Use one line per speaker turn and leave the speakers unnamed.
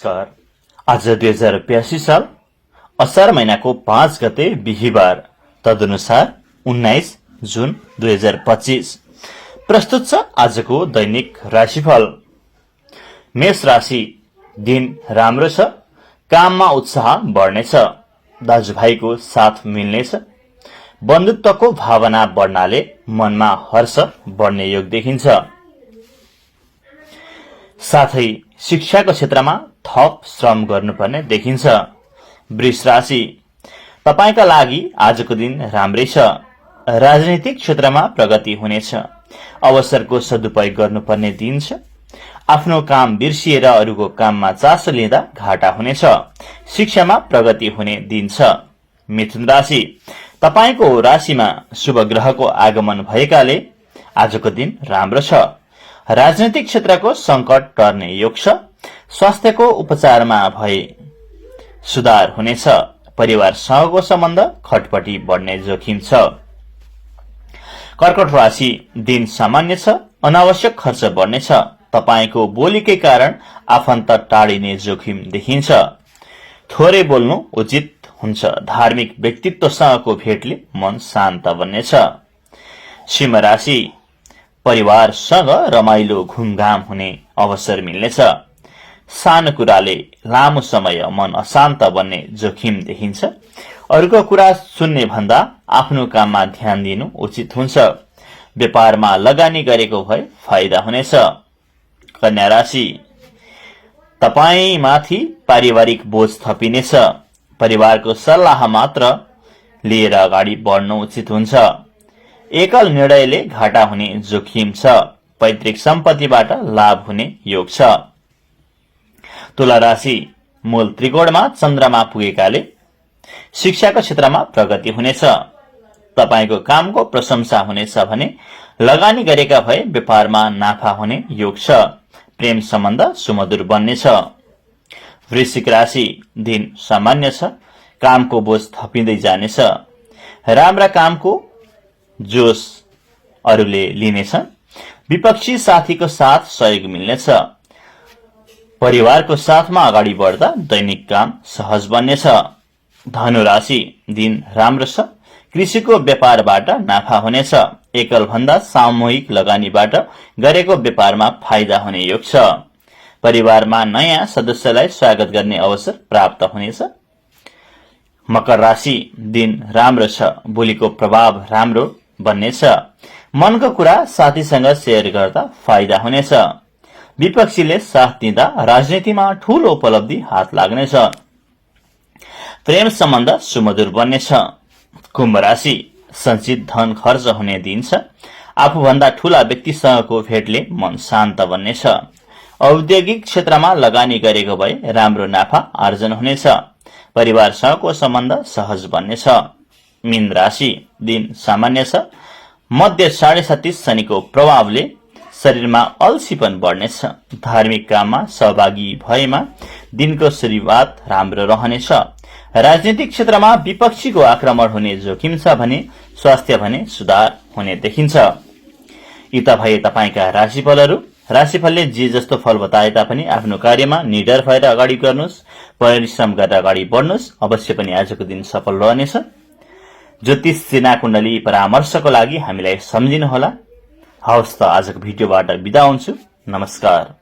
नमस्कार। आज 2082 साल असार महिनाको 5 गते बिहीबार, तदनुसार 19 जुन 2025। प्रस्तुत छ आजको दैनिक राशिफल। मेष राशि, दिन राम्रो छ, काममा उत्साह बढ्नेछ, दाजुभाइको साथ मिल्नेछ, बन्धुत्वको भावना बढ्नाले मनमा हर्ष बढ्ने योग देखिन्छ। साथै शिक्षाको क्षेत्रमा थप श्रम गर्नुपर्ने देखिन्छ। वृष राशि, तपाईका लागि आजको दिन राम्रै छ। राजनीतिक क्षेत्रमा प्रगति हुनेछ। अवसरको सदुपयोग गर्नुपर्ने दिन छ। आफ्नो काम बिर्सिएर अरूको काममा चासो लिँदा घाटा हुनेछ। शिक्षामा प्रगति हुने दिन छ। मिथुन राशि, तपाईको राशिमा शुभ ग्रहको आगमन भएकाले आजको दिन राम्रो छ। राजनीतिक क्षेत्रको संकट टर्ने योग छ। स्वास्थ्यको उपचारमा भए सुधार हुनेछ। परिवारसँगको सम्बन्ध खटपटी बढ्ने जोखिम छ। कर्कट राशि, दिन सामान्य छ। अनावश्यक खर्च बढ्नेछ। तपाईको बोलीकै कारण आफन्त टाढिने जोखिम देखिन्छ। थोरै बोल्नु उचित हुन्छ। धार्मिक व्यक्तित्वसँगको भेटले मन शान्त बन्नेछ। सिंह राशि, परिवारसँग रमाइलो घुमघाम हुने अवसर मिल्नेछ। सानो कुराले लामो समय मन अशान्त बन्ने जोखिम देखिन्छ। अरूको कुरा सुन्ने भन्दा आफ्नो काममा ध्यान दिनु उचित हुन्छ। व्यापारमा लगानी गरेको भए फाइदा हुनेछ। कन्या राशि, तपाईमाथि पारिवारिक बोझ थपिनेछ। परिवारको सल्लाह मात्र लिएर अगाडि बढ्नु उचित हुन्छ। एकल निर्णयले घाटा हुने जोखिम छ। पैतृक सम्पत्तिबाट लाभ हुने योग छ। तुला राशि, मूल त्रिकोणमा चन्द्रमा पुगेकाले शिक्षाको क्षेत्रमा प्रगति हुनेछ। तपाईको कामको प्रशंसा हुनेछ भने लगानी गरेका भए व्यापारमा नाफा हुने योग छ। प्रेम सम्बन्ध सुमधुर बन्नेछ। वृश्चिक राशि, दिन सामान्य छ। कामको बोझ थपिँदै जानेछ। राम्रा कामको जोश अरूले लिनेछन्। विपक्षी साथीको साथ सहयोग मिल्नेछ। परिवारको साथमा अगाडि बढ्दा दैनिक काम सहज बन्नेछ। धनु राशि, दिन राम्रो छ। कृषिको व्यापारबाट नाफा हुनेछ। एकल भन्दा सामूहिक लगानीबाट गरेको व्यापारमा फाइदा हुने योग छ। परिवारमा नयाँ सदस्यलाई स्वागत गर्ने अवसर प्राप्त हुनेछ। मकर राशि, दिन राम्रो छ। बोलीको प्रभाव राम्रो बन्नेछ। मनको कुरा साथीसँग शेयर गर्दा फाइदा हुनेछ। विपक्षीले साथ दिँदा राजनीतिमा ठूलो उपलब्धि हात लाग्नेछ। प्रेम सम्बन्ध सुमधुर बन्नेछ। कुम्भ राशि, सञ्चित धन खर्च हुने दिन छ। आफूभन्दा ठूला व्यक्तिसँगको भेटले मन शान्त बन्नेछ। औद्योगिक क्षेत्रमा लगानी गरेको भए राम्रो नाफा आर्जन हुनेछ। परिवारसँगको सम्बन्ध सहज बन्नेछ। मीन राशि, दिन सामान्य छ। मध्य 37 शनिको प्रभावले शरीरमा अल्छीपन बढ्नेछ। धार्मिक काममा सहभागी भएमा दिनको सुरुवात राम्रो रहनेछ। राजनीतिक क्षेत्रमा विपक्षीको आक्रमण हुने जोखिम छ भने स्वास्थ्य भने सुधार हुने देखिन्छ। यी त भए तपाईका राशिफलहरू। राशिफलले जे जस्तो फल बताए तापनि आफ्नो कार्यमा निडर भएर अगाडि गर्नुहोस्। परिश्रम गरेर अगाडि बढ्नुहोस्। अवश्य पनि आजको दिन सफल रहनेछ। ज्योतिष सिना कुण्डली परामर्शको लागि हामीलाई सम्झिनुहोला। हवस् त आजको भिडियोबाट बिदा हुन्छु। नमस्कार।